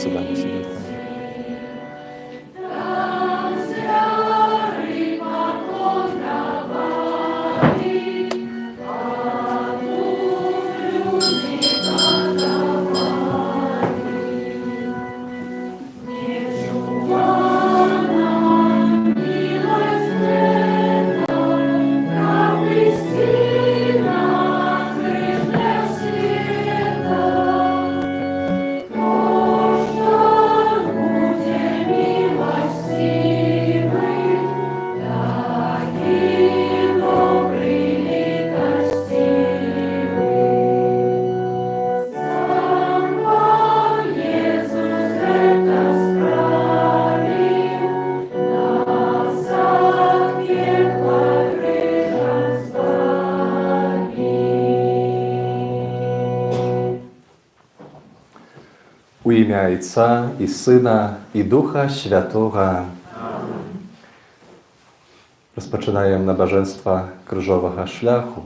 Сюда мусіць быць. Там звяры паклон давалі, а тут людзі гадавалі. Нечувана міласць гэта, каб ісці на крыж для света. То, што будзе міласцівы, такі добры, літасцівы. Сам Пан Езус гэта справіў, нас ад пекла крыжам збавіў. У імя Айца і Сына, і Духа Святога. Распачынаем набажэнства Крыжовага шляху.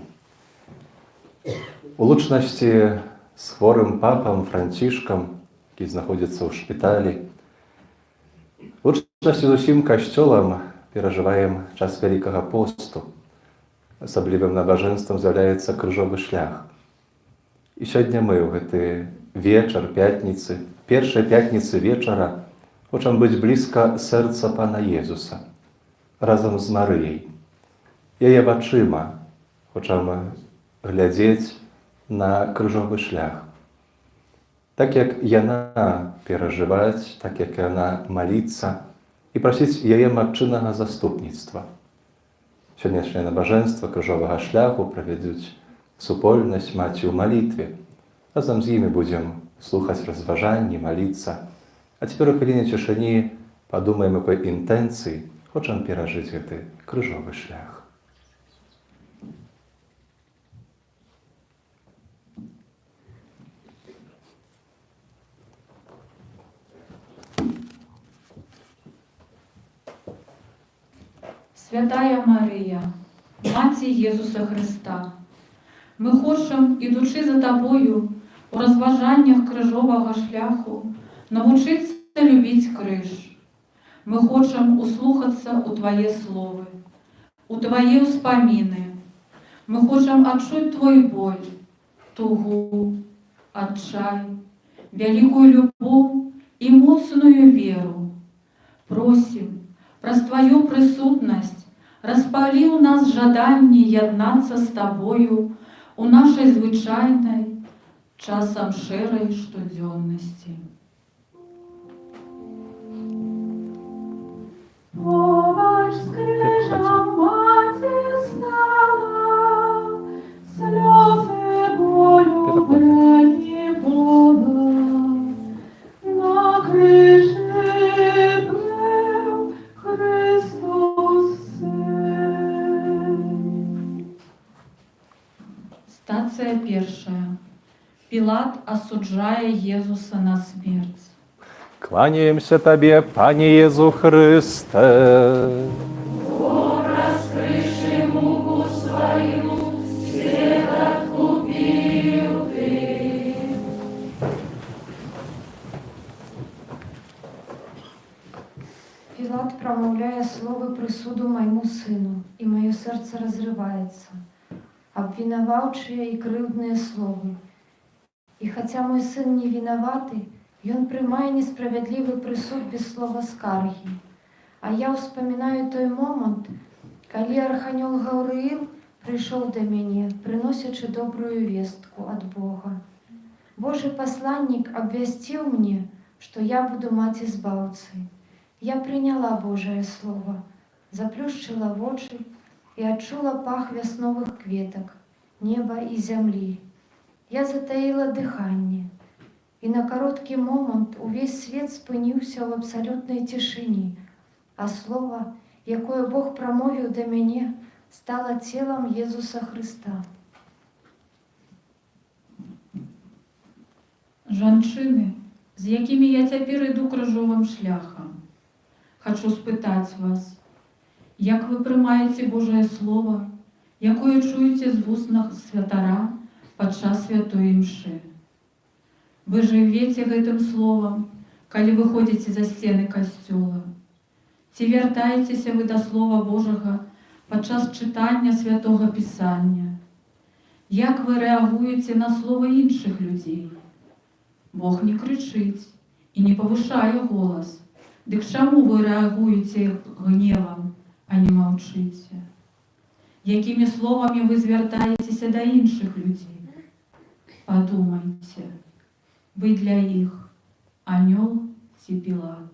У лучнасці з хворым папам Францішкам, які знаходзіцца ў шпіталі, у лучнасці з усім Касцёлам перажываем час Вялікага посту. Асаблівым набажэнствам з'яўляецца Крыжовы шлях. І сёння мы ў гэты вечар пятніцы, першай пятніцы вечара, хочам быць блізка сэрца Пана Езуса, разам з Марыяй. Яе вачыма хочам глядзець на крыжовы шлях. Так, як яна перажываць, так, як яна маліцца і прасіць яе матчынага заступніцтва. Сённяшняе набажэнства Крыжовага шляху правядуць супольнасць Маці ў малітве. Разам з імі будзем слухаць разважанні, маліцца. А цяпер у хвіліне цішыні падумаем, якой інтэнцыі хочам перажыць гэты крыжовы шлях. Святая Марыя, Маці Езуса Хрыста, мы хочам, ідучы за Табою у разважаннях крыжовага шляху, навучыцца любіць крыж. Мы хочам услухацца ў Твае словы, у Твае ўспаміны. Мы хочам адчуць Твой боль, тугу, адчай, вялікую любоў і моцную веру. Просім, праз Тваю прысутнасць распалі ў нас жаданне яднацца з Табою у нашай звычайнай, часам шэрай штодзённасці. Побач з крыжам маці стала, слёзы болю пралівала. На крыжы быў Хрыстос Сын. Стацыя першая. Пілат асуджае Езуса на смерць. Кланяемся Табе, Пане Езу Хрысце. Праз крыж і муку сваю свет адкупіў Ты. Пілат прамаўляе словы прысуду майму сыну, і маё сэрца разрываецца. Абвінаваўчыя і крыўдныя словы. І хаця мой сын не вінаваты, ён прымае несправядлівы прысуд без слова скаргі. А я ўспамінаю той момант, калі арханёл Гаўрыіл прыйшоў да мяне, прыносячы добрую вестку ад Бога. Божы пасланнік абвясціў мне, што я буду маці Збаўцы. Я прыняла Божае Слова, заплюшчыла вочы і адчула пах вясновых кветак, неба і зямлі. Я затаіла дыханне, і на кароткі момант увесь свет спыніўся ў абсалютнай цішыні, а слова, якое Бог прамовіў да мяне, стала целам Езуса Хрыста. Жанчыны, з якімі я цяпер іду крыжовым шляхам, хачу спытаць вас, як вы прымаеце Божае Слова, якое чуеце з вуснах святара падчас святой імшы? Вы жывеце гэтым словам, Калі выходзіце за сцены касцёла? Ці вяртаецеся вы да Слова Божага падчас чытання Святога Пісання? Як вы рэагуеце на словы іншых людзей? Бог не крычыць і не павышае голас. Дык чаму вы рэагуеце гневам, а не маўчыце? Якімі словамі вы звяртаецеся да іншых людзей? Падумайце, вы для іх анёл ці Пілат?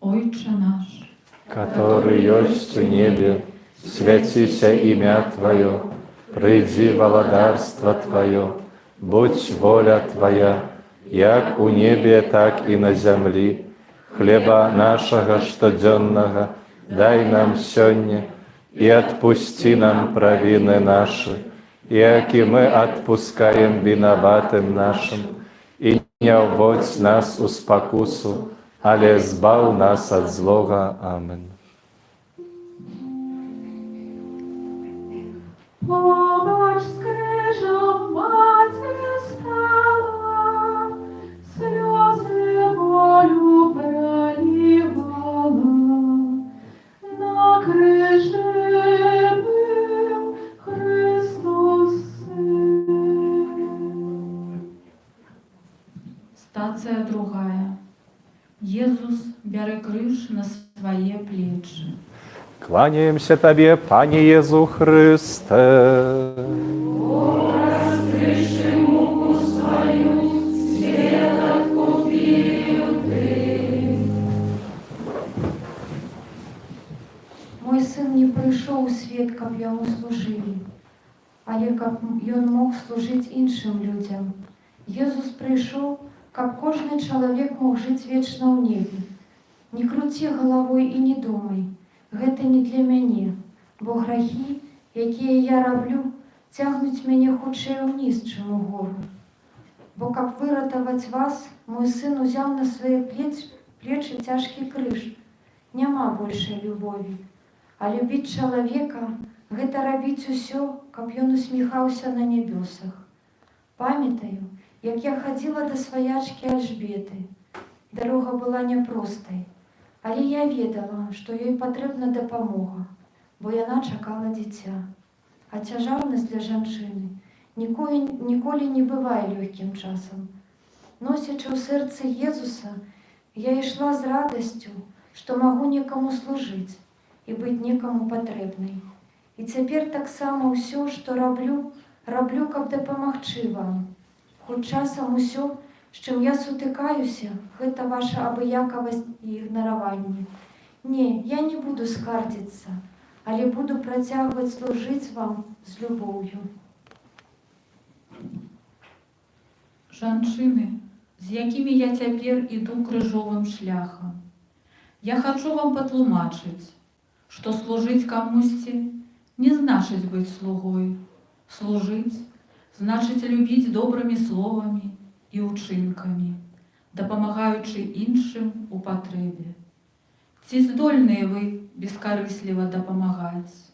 Ойча наш, каторы ёсць у небе, свяціся імя Тваё, прыйдзі валадарства Тваё, будзь воля Твая, як у небе, так і на зямлі. Хлеба нашага штодзённага дай нам сёння, і адпусці нам правіны нашы, як і мы адпускаем вінаватым нашым, і не ўводзь нас у спакусу, але збаў нас ад злога. Амен. Побач з крыжам маці стала, слёзы болю пралівала. На крыжы быў Хрыстос Сын. Стацыя другая. Езус бярэ крыж на свае плечы. Кланяемся Табе, Пане Езу Хрысце. Раскрышы муку сваю, свет адкупіў Ты. Мой сын не прыйшоў у свет, каб яму служылі, але каб ён мог служыць іншым людзям. Езус прыйшоў, каб кожны чалавек мог жыць вечна ў небе. Не круці галавой і не думай, гэта не для мяне, бо грахі, якія я раблю, цягнуць мяне хутчэй уніз, чым угору. Бо каб выратаваць вас, мой сын узяў на свае плечы цяжкі крыж. Няма большай любові. А любіць чалавека — гэта рабіць усё, каб ён усміхаўся на нябёсах. Памятаю, як я хадзіла да сваячкі Альжбеты. Дарога была няпростай, але я ведала, што ёй патрэбна дапамога, бо яна чакала дзіця. А цяжарнасць для жанчыны ніколі не бывае лёгкім часам. Носячы ў сэрцы Езуса, я ішла з радасцю, што магу некаму служыць і быць некаму патрэбнай. І цяпер таксама ўсё, што раблю, раблю, каб дапамагчы вам. Хоць часам усё, з чым я сутыкаюся, гэта ваша абыякавасць і ігнараванне. Не, я не буду скардзіцца, але буду працягваць служыць вам з любоўю. Жанчыны, з якімі я цяпер іду крыжовым шляхам, я хачу вам патлумачыць, што служыць камусьці не значыць быць слугой. Служыць значыць любіць добрымі словамі і ўчынкамі, дапамагаючы іншым у патрэбе. Ці здольныя вы бескарысліва дапамагаць?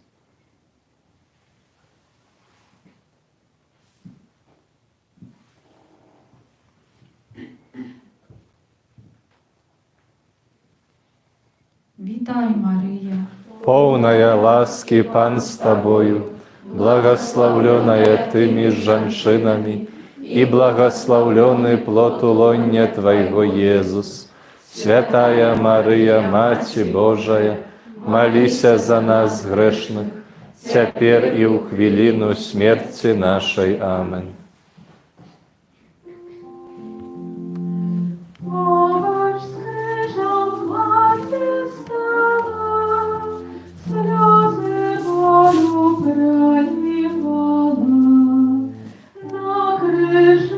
Вітай, Марыя, Поўная ласкі, Пан з табою, благаслаўлёная ты між жанчынамі, і благаслаўлёны плод улоння Твайго, Езус. Святая Марыя, Маці Божая, маліся за нас грэшных, цяпер і ў хвіліну смерці нашай. Амен. Побач з крыжам маці стала, слёзы болю пралівала. На крыжы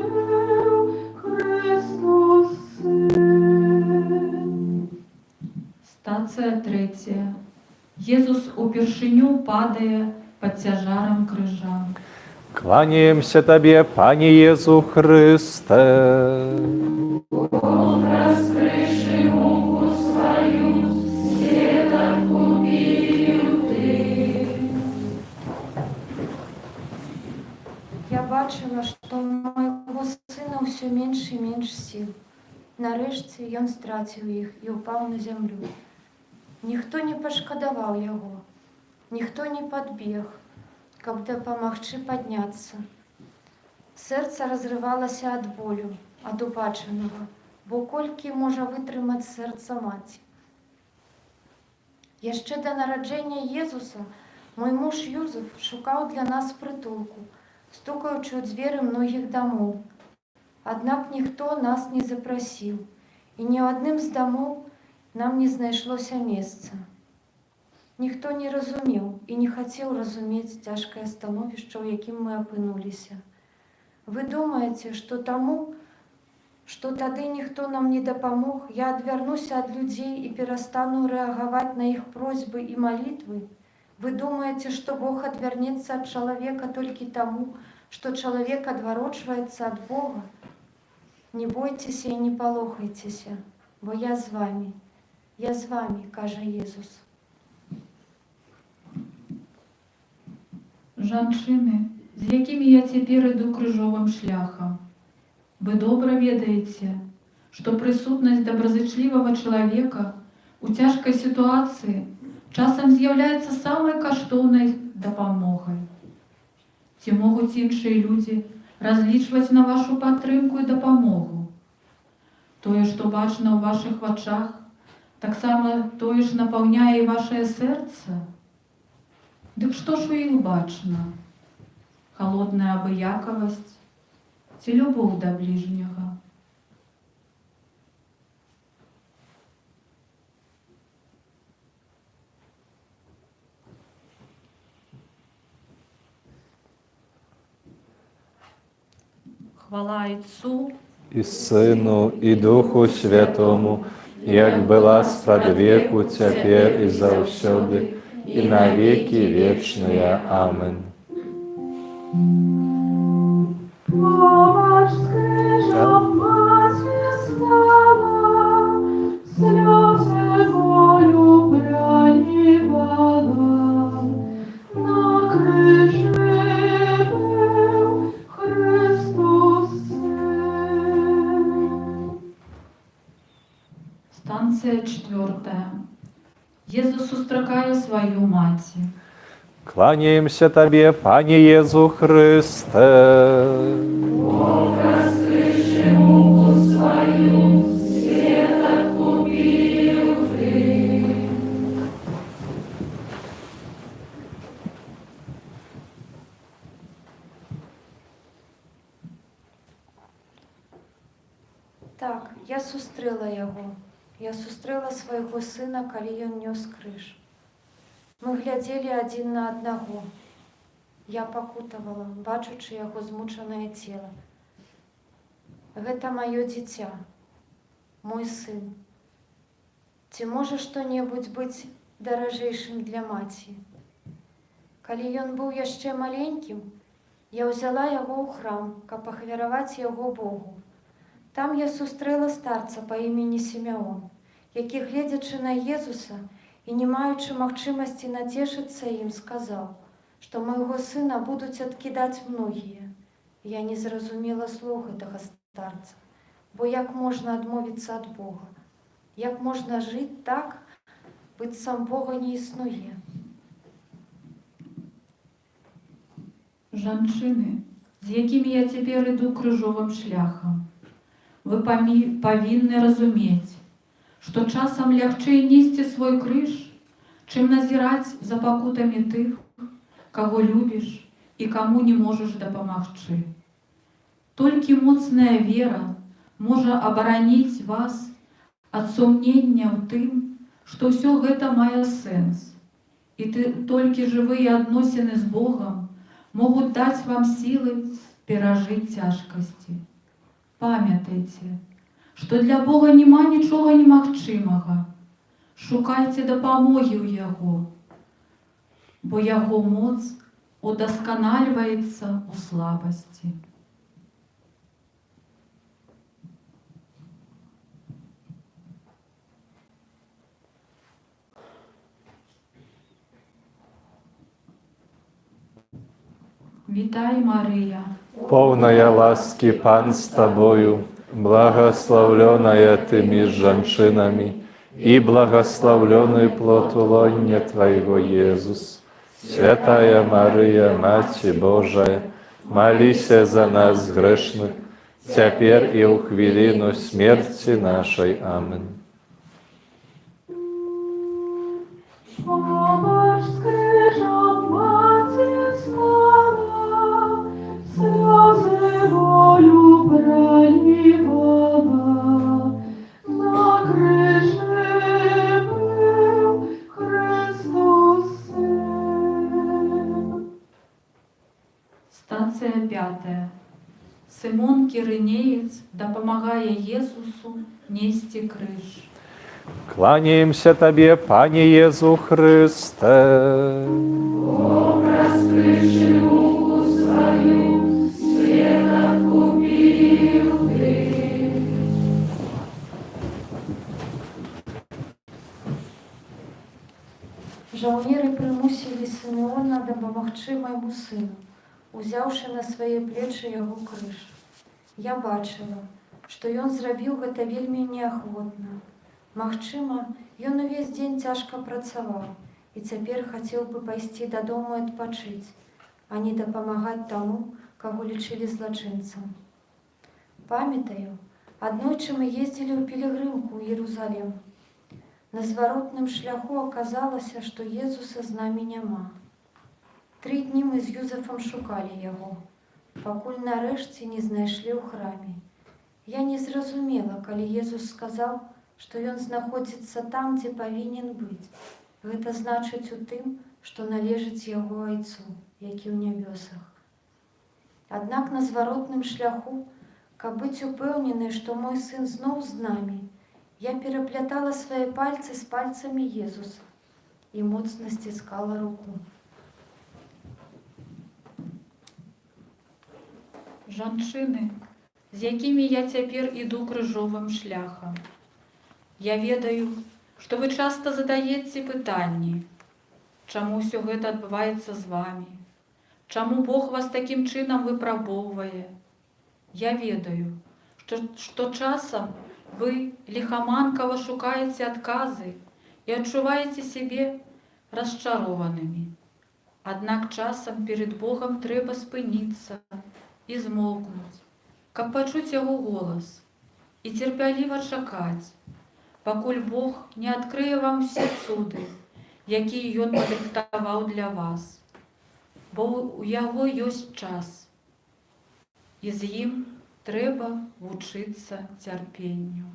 быў Хрыстос Сын. Стацыя трэцяя. Езус упершыню падае пад цяжарам крыжа. Кланяемся Табе, Пане Езу Хрысце. Раскрышы муку сваю, Свет адкупіў ты. Я бачыла, што ў майго сына ўсё менш і менш сіл. Нарэшце ён страціў іх і ўпаў на зямлю. Ніхто не пашкадаваў яго, ніхто не падбег, каб дапамагчы падняцца. Сэрца разрывалася ад болю, ад убачанага, бо колькі можа вытрымаць сэрца маці. Яшчэ да нараджэння Езуса мой муж Юзаф шукаў для нас прытулку, стукаючы ў дзверы многіх дамоў. Аднак ніхто нас не запрасіў, і ні ў адным з дамоў нам не знайшлося месца. Ніхто не разумеў і не хацеў разумець цяжкае становішча, ў якім мы апынуліся. Вы думаеце, што таму, што тады ніхто нам не дапамог, я адвярнуся ад людзей і перастану рэагаваць на іх просьбы і малітвы? Вы думаеце, што Бог адвярнецца ад чалавека толькі таму, што чалавек адварочваецца ад Бога? Не бойцеся і не палохайцеся, бо я з вамі. Я з вамі, кажа Езус. Жанчыны, з якімі я цяпер іду крыжовым шляхам, вы добра ведаеце, што прысутнасць добразычлівага чалавека ў цяжкай сітуацыі часам з'яўляецца самай каштоўнай дапамогай. Ці могуць іншыя людзі разлічваць на вашу падтрымку і дапамогу? Тое, што бачна ў вашых вачах, таксама тое ж напаўняе і вашае сэрца? Дык што ж у іх бачна? Халодная абыякавасць ці любоў да бліжняга? Хвала Айцу І Сыну, і Духу Святому, як была спрадвеку, цяпер і заўсёды, і на векі вечныя. Амен. Побач з крыжам маці стала, слёзы болю пралівала. На крыжы быў Хрыстос Сын. Станцыя чацвёртая. Езус сустракае сваю маці. Кланяемся Табе, Пане Езу Хрысце. Так, я сустрэла яго. Я сустрэла свайго сына, калі ён нёс крыж. Мы глядзелі адзін на аднаго. Я пакутавала, бачучы яго змучанае цела. Гэта маё дзіця, мой сын. Ці можа што-небудзь быць даражэйшым для маці? Калі ён быў яшчэ маленькім, я ўзяла яго ў храм, каб ахвяраваць яго Богу. Там я сустрэла старца па імені Сімяон, які, гледзячы на Езуса і не маючы магчымасці нацешыцца ім, сказаў, што майго сына будуць адкідаць многія. Я не зразумела слоў гэтага старца, бо як можна адмовіцца ад Бога? Як можна жыць так, быццам Бога не існуе? Жанчыны, з якімі я цяпер іду крыжовым шляхам, вы павінны разумець, што часам лягчэй несці свой крыж, чым назіраць за пакутамі тых, каго любіш і каму не можаш дапамагчы. Толькі моцная вера можа абараніць вас ад сумнення ў тым, што ўсё гэта мае сэнс. І толькі жывыя адносіны з Богам могуць даць вам сілы перажыць цяжкасці. Памятайце, што для Бога няма нічога немагчымага. Шукайце дапамогі ў Яго, бо Яго моц удасканальваецца ў слабасці. Вітай, Марыя, Поўная ласкі, Пан з табою, благаслаўлёная ты між жанчынамі, і благаслаўлёны плод улоння Твайго, Езус. Святая Марыя, Маці Божая, маліся за нас грэшных, цяпер і ў хвіліну смерці нашай. Амэн. Побач з крыжам маці стала, слёзы болю пралівала. На крыжы быў Хрыстос Сын. Стацыя пятая. Сымон Кірынеец дапамагае Езусу несці крыж. Кланяемся Табе, Пане Езу Хрысце. Раскрышы руку сваю, свет адкупіў ты. Жаўнеры прымусілі Сымеона дапамагчы майму сыну, узяўшы на свае плечы яго крыж. Я бачыла, што ён зрабіў гэта вельмі неахвотна. Магчыма, ён увесь дзень цяжка працаваў і цяпер хацеў бы пайсці дадому і адпачыць, а не дапамагаць таму, каго лічылі злачынцам. Памятаю, аднойчы мы ездзілі ў пілігрымку ў Ерузалем. На зваротным шляху аказалася, што Езуса з намі няма. 3 дні мы з Юзафам шукалі яго, пакуль нарэшце не знайшлі ў храме. Я не зразумела, калі Езус сказаў, што ён знаходзіцца там, дзе павінен быць. Гэта значыць у тым, што належыць яго айцу, які ў нябёсах. Аднак на зваротным шляху, каб быць упэўненай, што мой сын зноў з намі, я пераплятала свае пальцы з пальцамі Езуса і моцна сціскала руку. Жанчыны, з якімі я цяпер іду крыжовым шляхам. Я ведаю, што вы часта задаеце пытанні, чаму ўсё гэта адбываецца з вамі, чаму Бог вас такім чынам выпрабоўвае. Я ведаю, што часам вы ліхаманкава шукаеце адказы і адчуваеце сябе расчараванымі. Аднак часам перад Богам трэба спыніцца і змоўкнуць, каб пачуць яго голас і цярпяліва чакаць, пакуль Бог не адкрые вам усе цуды, якія ён падрыхтаваў для вас. Бо ў яго ёсць час, і з ім трэба вучыцца цярпенню.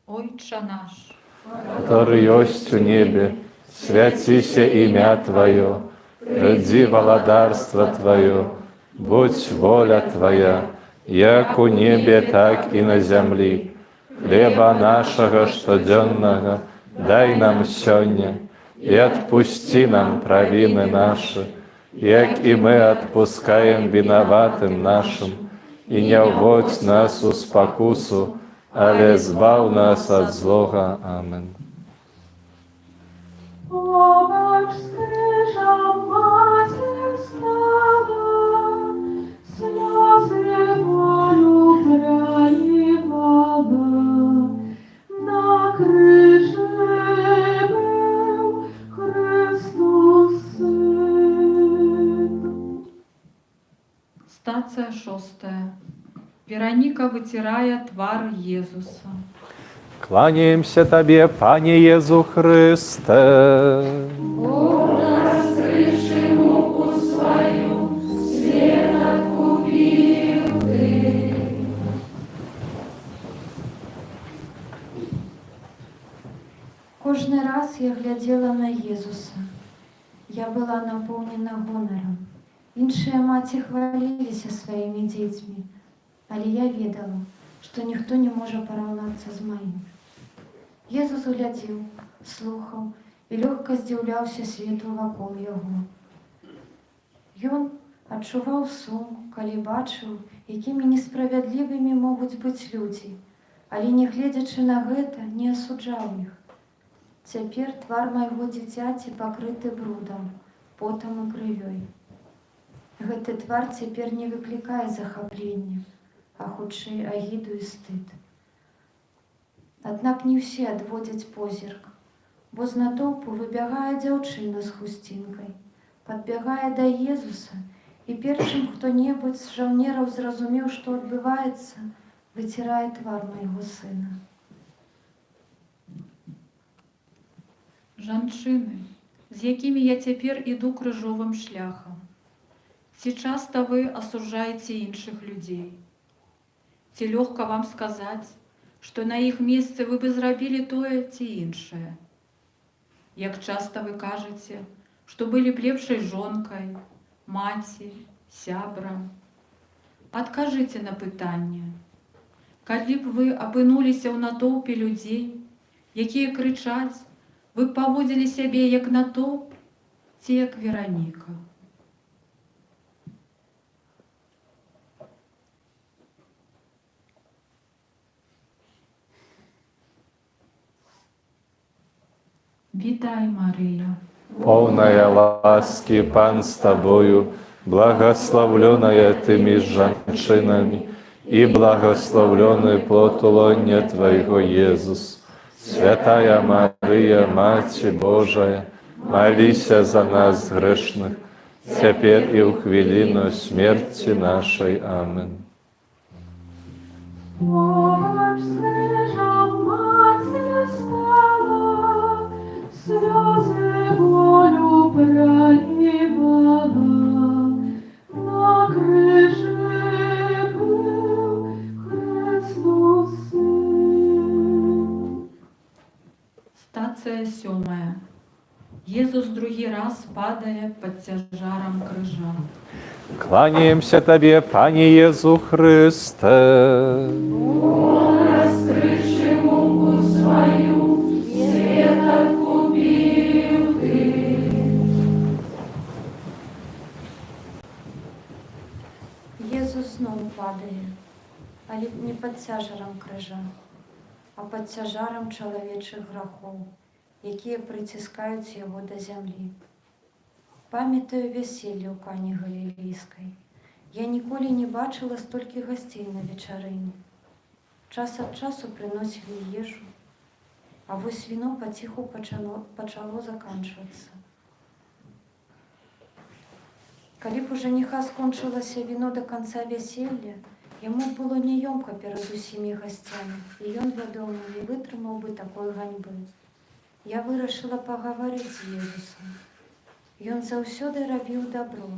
Ойча наш, каторы ёсць у небе, свяціся імя Тваё, прыйдзі валадарства Тваё, будзь воля Твая, як у небе, так і на зямлі. Хлеба нашага штодзённага дай нам сёння, і адпусці нам правіны нашы, як і мы адпускаем вінаватым нашым, і не ўводзь нас у спакусу, але збаў нас ад злога. Амэн. Побач з крыжам маці стала, слёзы болю пралівала. На крыжы быў Хрыстос Сын. Стацыя шостая. Вераніка выцірае твар Езуса. Кланяемся Табе, Пане Езу Хрысце. Раскрышы руку сваю, свет адкупіў ты. Кожны раз я глядзела на Езуса. Я была напоўнена гонарам. Іншыя маці хваліліся сваімі дзецьмі, але я ведала, што ніхто не можа параўнацца з маім. Езус глядзеў, слухаў і лёгка здзіўляўся свету вакол яго. Ён адчуваў сум, калі бачыў, якімі несправядлівымі могуць быць людзі. Але, не гледзячы на гэта, не асуджаў іх. Цяпер твар майго дзіцяці пакрыты брудам, потам і крывёй. Гэты твар цяпер не выклікае захаплення, а хутчэй агіду і стыд. Аднак не ўсе адводзяць позірк, бо з натоўпу выбягае дзяўчына з хусцінкай, падбягае да Езуса і, перш чым хто-небудзь з жаўнераў зразумеў, што адбываецца, выцірае твар майго сына. Жанчыны, з якімі я цяпер іду крыжовым шляхам, ці часта вы асуджаеце іншых людзей? Ці лёгка вам сказаць, што на іх месцы вы бы зрабілі тое ці іншае? Як часта вы кажаце, што былі б лепшай жонкай, маці, сябрам? Адкажыце на пытанне. Калі б вы апынуліся ў натоўпе людзей, якія крычаць, вы б паводзілі сябе як натоўп ці як Вераніка? Вітай, Марыя, Поўная ласкі, Пан з табою, благаслаўлёная ты між жанчынамі, і благаслаўлёны плод улоння Твайго, Езус. Святая Марыя, Маці Божая, маліся за нас грэшных, цяпер і ў хвіліну смерці нашай. Амэн. Побач з крыжам маці стала, слёзы болю пралівала. На крыжы быў Хрыстус Сын. Стацыя сёмая. Езус другі раз падае пад цяжарам крыжа. Кланяемся Табе, Пане Езу Хрысце. Раскрышы муку сваю, свет адкупіў ты. Езус зноў падае, але не пад цяжарам крыжа, а пад цяжарам чалавечых грахоў, якія прыціскаюць яго да зямлі. Памятаю вяселле ў Кані Галілейскай. Я ніколі не бачыла столькі гасцей на вечарыне. Час ад часу прыносілі ежу, а вось віно паціху пачало заканчвацца. Калі б у жаніха скончылася віно да канца вяселля, яму было няёмка перад усімі гасцямі, і ён, вядома, не вытрымаў бы такой ганьбы. Я вырашыла пагаварыць з Езусам. Ён заўсёды рабіў дабро,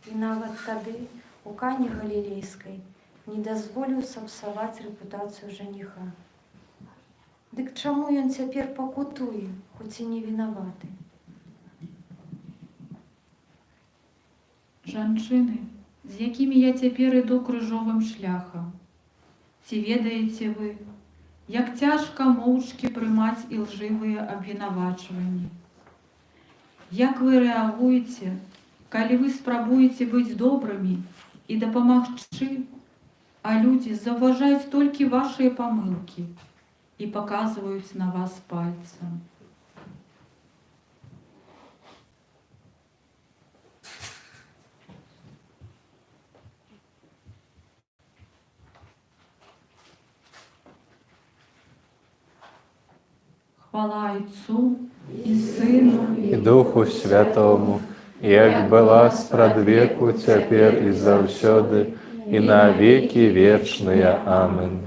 і нават тады, у Кані Галілейскай, не дазволіў сапсаваць рэпутацыю жаніха. Дык чаму ён цяпер пакутуе, хоць і не вінаваты? Жанчыны, з якімі я цяпер іду крыжовым шляхам, ці ведаеце вы, як цяжка моўчкі прымаць ілжывыя абвінавачванні? Як вы рэагуеце, калі вы спрабуеце быць добрымі і дапамагчы, а людзі заўважаюць толькі вашыя памылкі і паказваюць на вас пальцам? Хвала Айцу і Сыну І Духу Святому, як была спрадвеку, цяпер і заўсёды, і на векі вечныя. Амэн.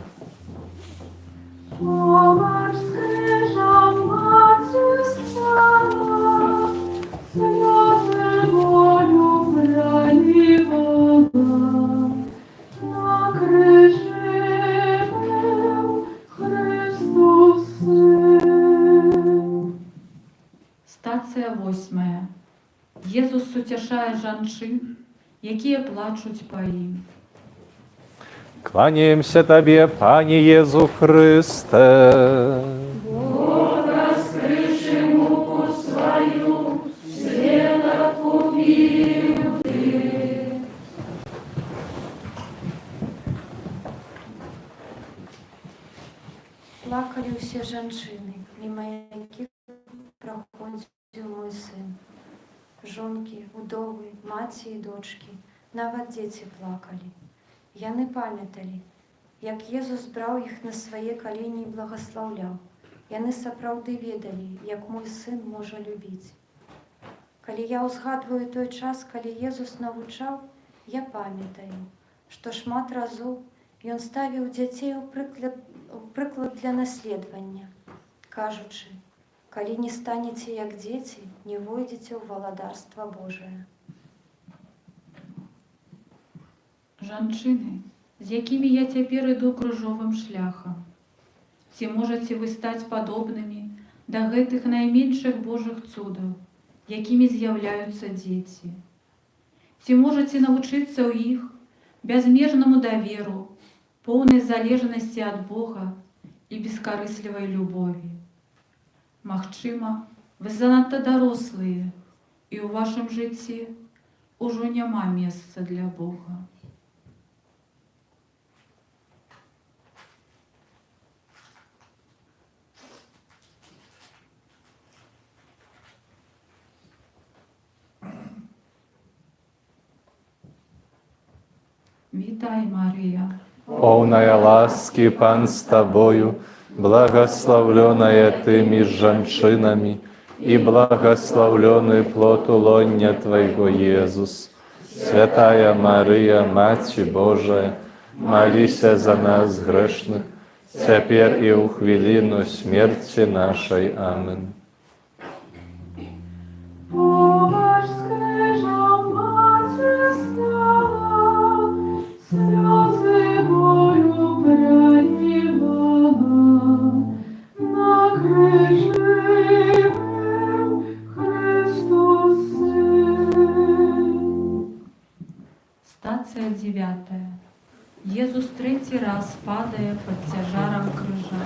Побач з крыжам маці стала, слёзы болю пралівала. На крыжы быў Хрыстус Сын. Стацыя восьмая. Езус суцяшае жанчын, якія плачуць па ім. Кланяемся Табе, Пане Езу Хрысце. Раскрышы муку сваю, свет адкупіў ты. усе жанчыны, міма якіх праходзіў мой сын. Жонкі, удовы, маці і дочкі, нават дзеці плакалі. Яны памяталі, як Езус браў іх на свае калені і благаслаўляў. Яны сапраўды ведалі, як мой сын можа любіць. Калі я ўзгадваю той час, калі Езус навучаў, я памятаю, што шмат разоў ён ставіў дзяцей у прыклад для наследавання, кажучы: «Калі не станеце як дзеці, не ўвойдзеце ў валадарства Божае». Жанчыны, з якімі я цяпер іду крыжовым шляхам, ці можаце вы стаць падобнымі да гэтых найменшых Божых цудаў, якімі з'яўляюцца дзеці? Ці можаце навучыцца ў іх бязмежнаму даверу, поўнай залежнасці ад Бога і бескарыслівай любові? Магчыма, вы занадта дарослыя, і ў вашым жыцці ўжо няма месца для Бога. Вітай, Марыя, Поўная ласкі, Пан з табою, благаслаўлёная ты між жанчынамі, і благаслаўлёны плод улоння Твайго, Езус. Святая Марыя, Маці Божая, маліся за нас, грэшных, цяпер і ў хвіліну смерці нашай. Амэн. Побач з крыжам маці стала, слёзы болю пралівала. На крыжы быў Хрыстос Сын. Стацыя 9. Езус трэці раз падае пад цяжарам крыжа.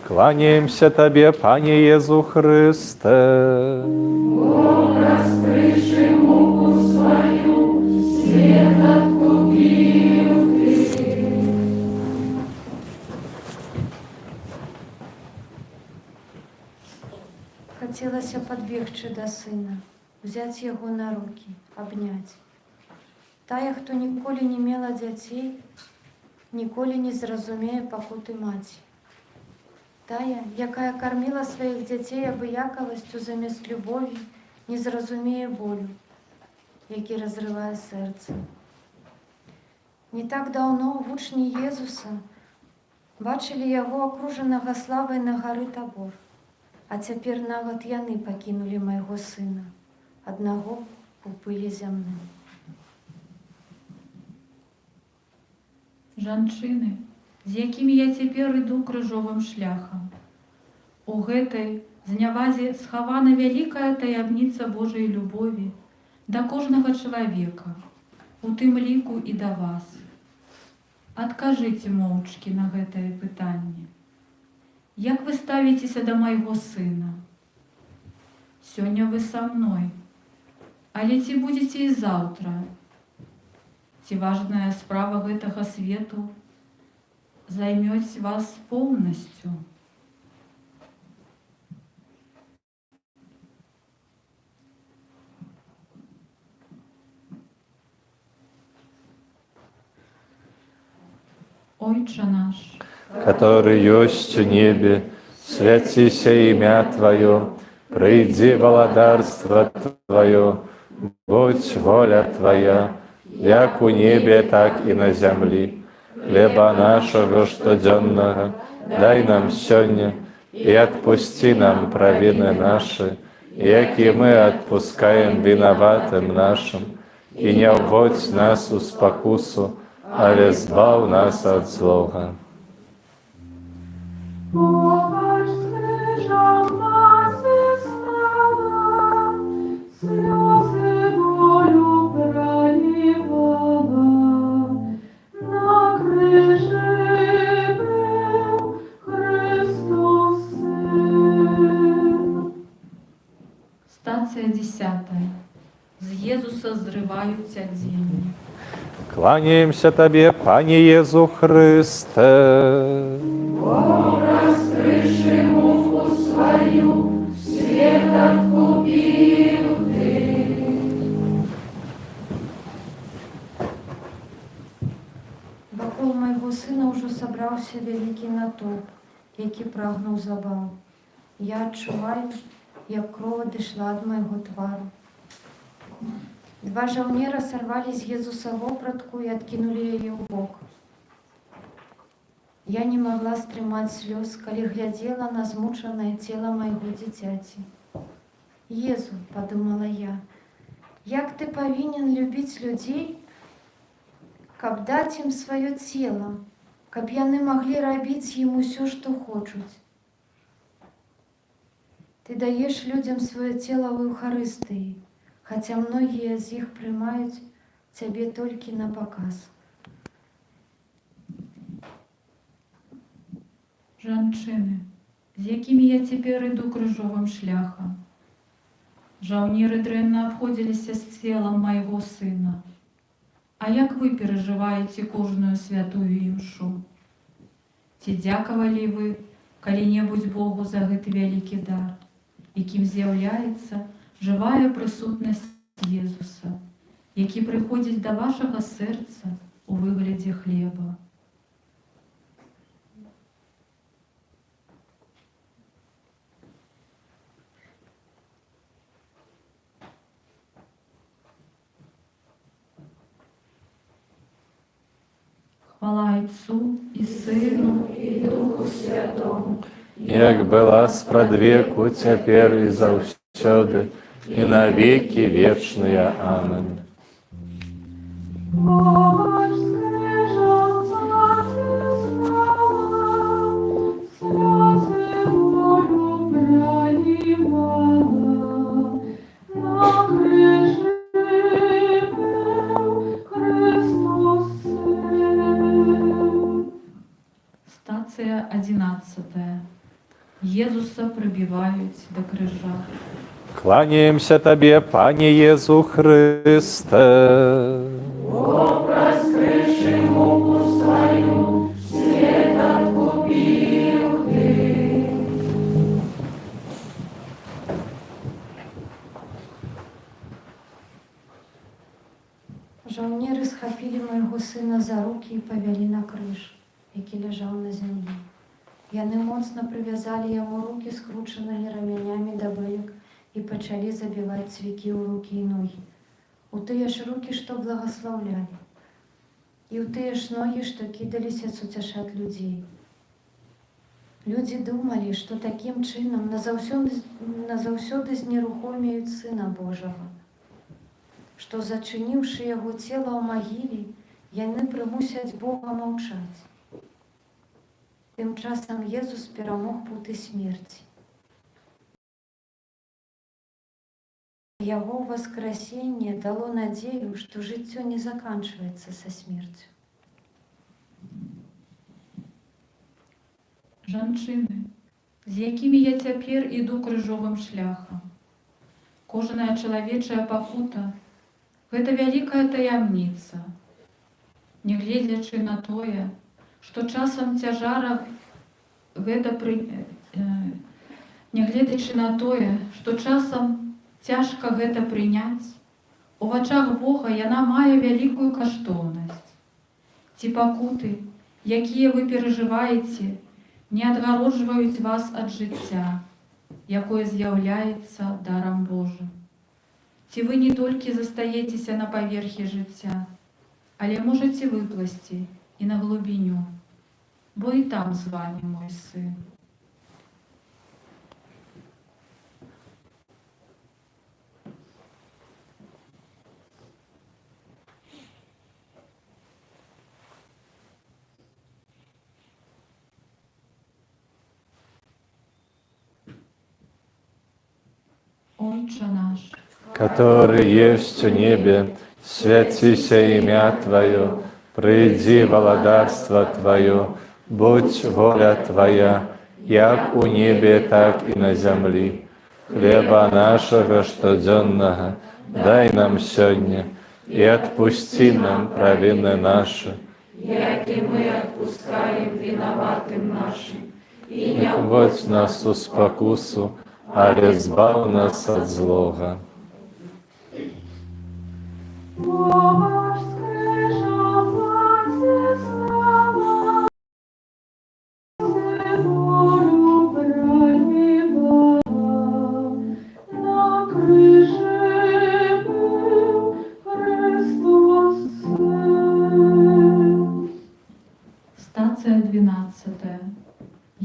Кланяемся Табе, Пане Езу Хрысце. Раскрыўшы муку сваю, свет адкупіў Ты. Хацелася падбегчы да сына, узяць яго на рукі, абняць. Тая, хто ніколі не мела дзяцей, ніколі не зразумее пакуты маці. Тая, якая карміла сваіх дзяцей абыякавасцю замест любові, не зразумее болю, які разрывае сэрца. Не так даўно вучні Езуса бачылі яго акружанага славай на гары Табор. А цяпер нават яны пакінулі майго сына, аднаго у пыле зямным. Жанчыны, з якімі я цяпер іду крыжовым шляхам, у гэтай знявазе схавана вялікая таямніца Божай любові да кожнага чалавека, у тым ліку і да вас. Адкажыце моўчкі на гэтае пытанне. Як вы ставіцеся да майго сына? Сёння вы са мной, але ці будзеце і заўтра? Ці важная справа гэтага свету займёць вас поўнасцю? Ойча наш, каторы ёсць у небе, свяціся імя Тваё, прыйдзі валадарства Тваё, будзь воля Твая, як у небе, так і на зямлі. Хлеба нашага штодзённага дай нам сёння, і адпусці нам правіны нашы, як і мы адпускаем вінаватым нашым, і не ўводзь нас у спакусу, але збаў нас ад злога. Побач з крыжам маці стала, слёзы болю пралівала. На крыжы быў Хрыстос Сын. Стацыя 10. З Езуса зрываюць адзенне. Кланяемся Табе, Пане Езу Хрысце. Раскрыўшы сабраўся вялікі натоўп, які прагнуў забаў. Я адчуваю, як кроў адышла ад майго твару. Два жаўнера сарвалі з Езуса вопратку і адкінулі яе ўбок. Я не магла стрымаць слёз, калі глядзела на змучанае цела майго дзіцяці. Езу, падумала я, як ты павінен любіць людзей, каб даць ім сваё цела, каб яны маглі рабіць ім усё, што хочуць. Ты даеш людзям сваё цела ў Эўхарыстыі, хаця многія з іх прымаюць цябе толькі на паказ. Жанчыны, з якімі я цяпер іду крыжовым шляхам. Жаўнеры дрэнна абходзіліся з целам майго сына. А як вы перажываеце кожную святую імшу? Ці дзякавалі вы калі-небудзь Богу за гэты вялікі дар, якім з'яўляецца жывая прысутнасць Езуса, які прыходзіць да вашага сэрца ў выглядзе хлеба? Хвала Айцу і Сыну І Духу Святому, Як была спрадвеку, цяпер і заўсёды, і на векі вечныя. Амен. Побач з крыжам маці стала, слёзы болю пралівала. На крыжы быў Хрыстос Сын. Стацыя 11. Езуса прыбіваюць да крыжа. Кланяемся Табе, Пане Езу Хрысце. Праз крыж і муку сваю свет адкупіў Ты. Жаўнеры схапілі майго сына за рукі і павялі на крыж, які ляжаў на зямлі. Яны моцна прывязалі яму рукі скручанымі рамянямі да бэлек і пачалі забіваць цвікі ў рукі і ногі. У тыя ж рукі, што благаслаўлялі, і ў тыя ж ногі, што кідаліся суцяшаць людзей. Людзі думалі, што такім чынам назаўсёды знерухомеюць Сына Божага, што, зачыніўшы яго цела ў магіле, яны прымусяць Бога маўчаць. Тым часам Езус перамог путы смерці. Яго ўваскрасенне дало надзею, што жыццё не заканчваецца са смерцю. Жанчыны, з якімі я цяпер іду крыжовым шляхам. Кожная чалавечая пакута — гэта вялікая таямніца. Нягледзячы на тое, што часам цяжка гэта прыняць, у вачах Бога яна мае вялікую каштоўнасць. Ці пакуты, якія вы перажываеце, не адгароджваюць вас ад жыцця, якое з'яўляецца дарам Божым? Ці вы не толькі застаецеся на паверхі жыцця, але можаце выпласці і на глыбіню, бо і там з вамі мой сын. Ойча наш, каторы ёсць у небе, свяціся імя Тваё, прыйдзі валадарства Тваё, будзь воля Твая, як у небе, так і на зямлі. Хлеба нашага штодзённага дай нам сёння, і адпусці нам правіны нашы, як і мы адпускаем вінаватым нашым. І Не ўводзь нас у спакусу, але збаў нас ад злога. Побач з крыжам маці стала.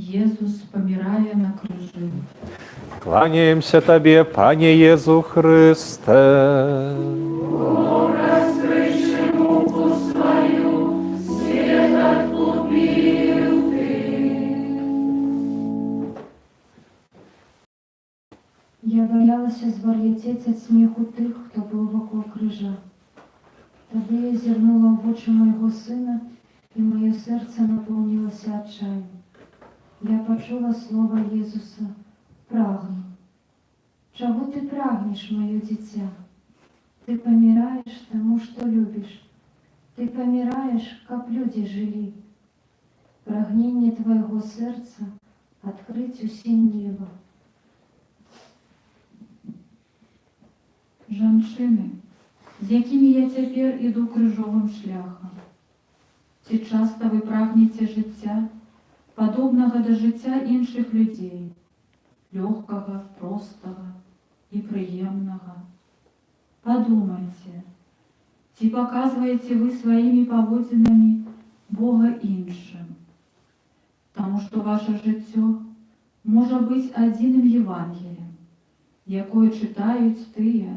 Езус памірае на крыжы. Кланяемся Табе, Пане Езу Хрысце. Раскрыўшы муку сваю, свет адкупіў Ты. Я баялася звар'яцець ад смеху тых, хто быў вакол крыжа. Тады я зірнула ў вочы майго сына, і маё сэрца напоўнілася адчаем. Я пачула слова Езуса: «Прагну». Чаго ты прагнеш, маё дзіця? Ты паміраеш таму, што любіш. Ты паміраеш, каб людзі жылі. Прагненне твайго сэрца адкрыць усім неба. Жанчыны, з якімі я цяпер іду крыжовым шляхам, ці часта вы прагнеце жыцця, падобнага да жыцця іншых людзей, лёгкага, простага і прыемнага? Падумайце, ці паказваеце вы сваімі паводзінамі Бога іншым? Таму што ваша жыццё можа быць адзіным Евангеллем, якое чытаюць тыя,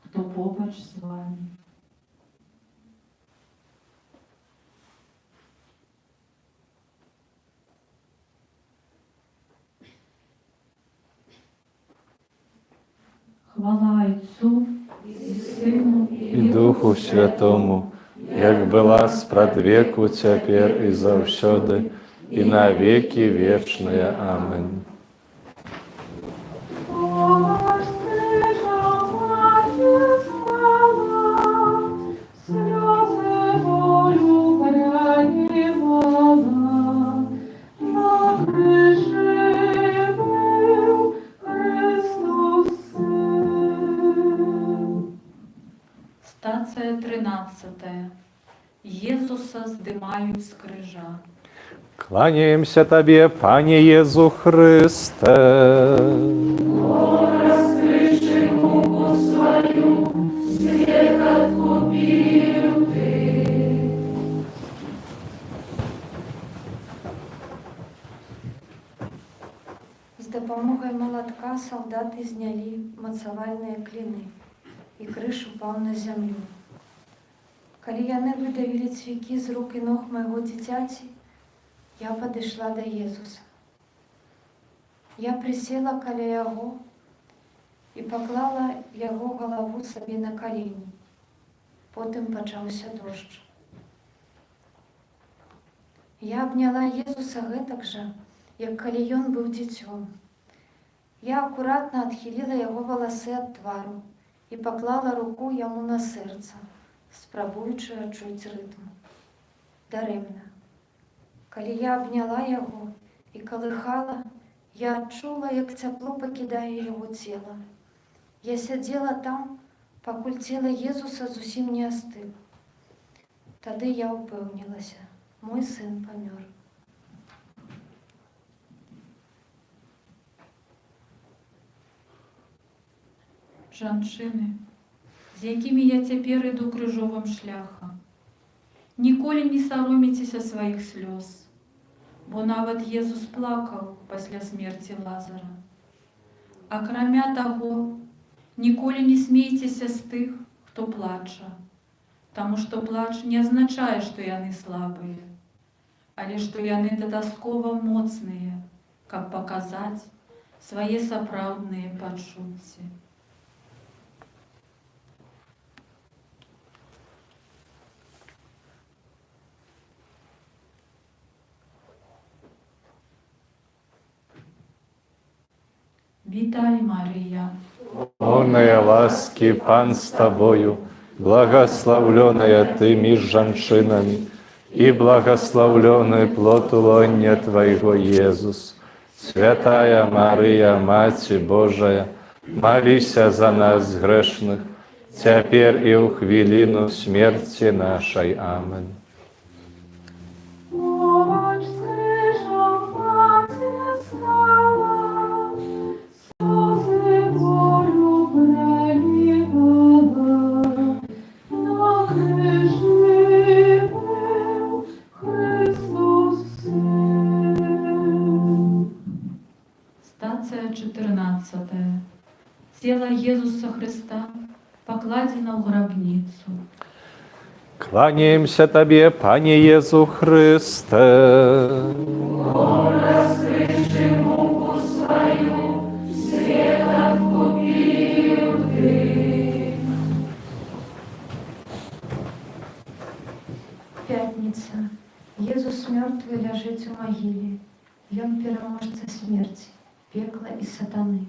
хто побач з вамі. Хвала Айцу і Сыну І Духу Святому, як была спрадвеку, цяпер і заўсёды, і на векі вечныя. Амэн. Побач з крыжам маці стала, слёзы болю пралівала. На крыжы быў Хрыстос Сын. Стацыя 13. Езуса здымаюць з крыжа. Кланяемся Табе, Пане Езу Хрысце. Раскрыўшы муку сваю, свет адкупіў Ты. З дапамогай малатка салдаты знялі мацавальныя кліны, і крыж упаў на зямлю. Калі яны выдавілі цвікі з рук і ног майго дзіцяці, я падышла да Езуса. Я прысела каля яго і паклала яго галаву сабе на калені. Потым пачаўся дождж. Я абняла Езуса гэтак жа, як калі ён быў дзіцём. Я акуратна адхіліла яго валасы ад твару і паклала руку яму на сэрца, спрабуючы адчуць рытм. Дарэмна. Калі я абняла яго і калыхала, я адчула, як цяпло пакідае яго цела. Я сядзела там, пакуль цела Езуса зусім не астыла. Тады я ўпэўнілася: мой сын памёр. Жанчыны, з якімі я цяпер іду крыжовым шляхам, ніколі не саромейцеся сваіх слёз, бо нават Езус плакаў пасля смерці Лазара. Акрамя таго, ніколі не смейцеся з тых, хто плача, таму што плач не азначае, што яны слабыя, але што яны дастаткова моцныя, каб паказаць свае сапраўдныя пачуцці. Вітай, Марыя, Поўная ласкі, Пан з табою, благаслаўлёная ты між жанчынамі, і благаслаўлёны плод улоння Твайго, Езус. Святая Марыя, Маці Божая, маліся за нас грэшных, цяпер і ў хвіліну смерці нашай. Амэн. Побач з крыжам маці стала, слёзы болю пралівала. На крыжы быў Хрыстос Сын. Пятніцу. Кланяемся Табе, Пане Езу Хрысце. Раскрыўшы муку сваю, свет адкупіў Ты. Пятніца. Езус мёртвы ляжыць у магіле. Ён пераможца смерці, пекла і сатаны.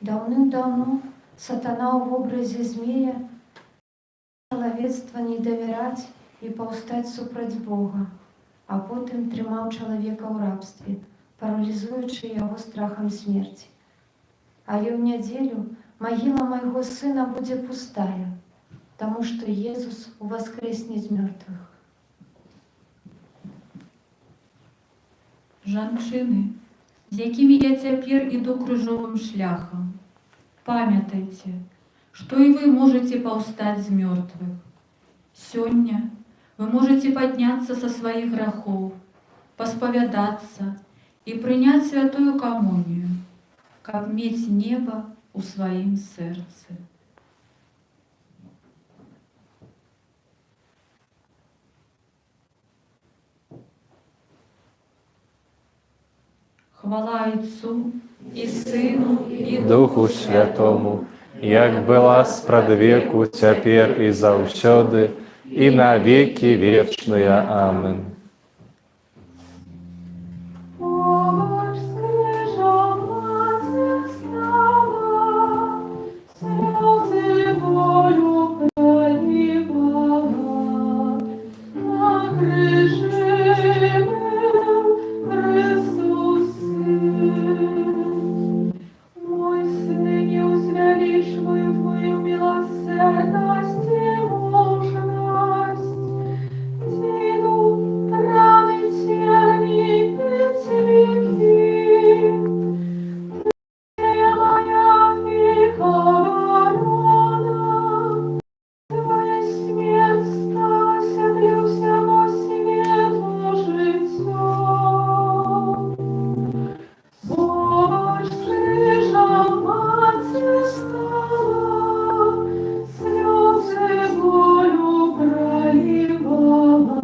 Даўным-даўно сатана ў вобразе змея чалавецтва не давяраць і паўстаць супраць Бога, а потым трымаў чалавека ў рабстве, паралізуючы яго страхам смерці. Але ў нядзелю магіла майго сына будзе пустая, таму што Езус уваскрэсне з мёртвых. Жанчыны, з якімі я цяпер іду крыжовым шляхам, памятайце, што і вы можаце паўстаць з мёртвых. Сёння вы можаце падняцца са сваіх грахоў, паспавядацца і прыняць святую камунію, каб мець неба ў сваім сэрцы. Хвала Айцу і Сыну і Духу Святому, як была спрадвеку, цяпер і заўсёды, і на векі вечныя. Амен. Побач з крыжам маці стала, слёзы болю пралівала. На крыжы быў Хрыстос Сын. Мой сыне, узвялічваю Тваю міласэрнасць і мужнасць. Дзіду, раны, церні і цвікі. Ты мая і абарона. Твая смерць сталася для ўсяго свету жыццём. Побач з крыжам маці стала, слёзы болю пралівала.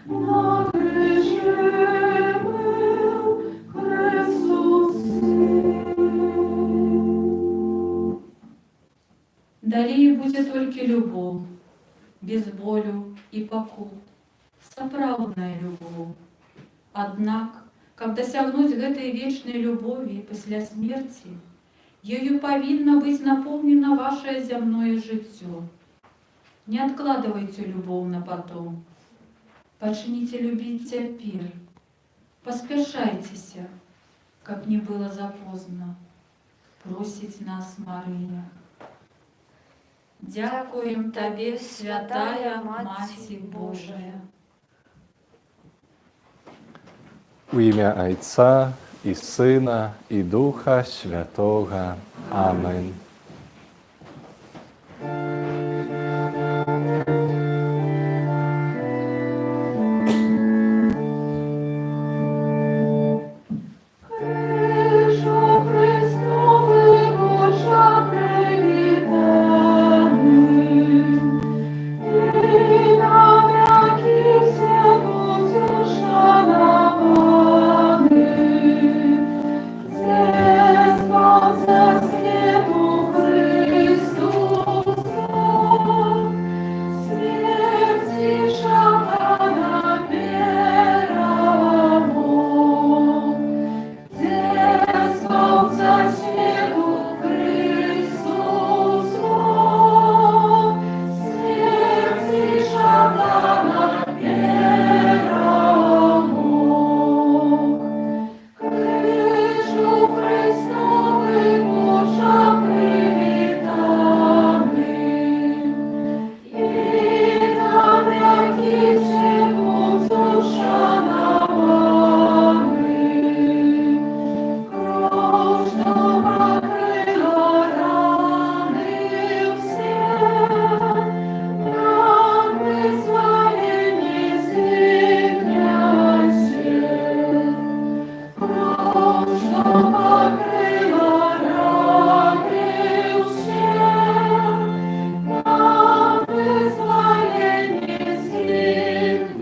На крыжы быў Хрыстос Сын. Далей будзе толькі любоў, без болю і пакут, сапраўдная любоў. Аднак, каб дасягнуць гэтай вечнай любові пасля смерці, ёю павінна быць напоўнена вашае зямное жыццё. Не адкладвайце любоў на потом. Пачніце любіць цяпер. Паспяшайцеся, каб не было запозна. Просіць нас Марыя. Дзякуем Табе, святая Маці Божая. У імя Айца і Сына і Духа Святога. Амен.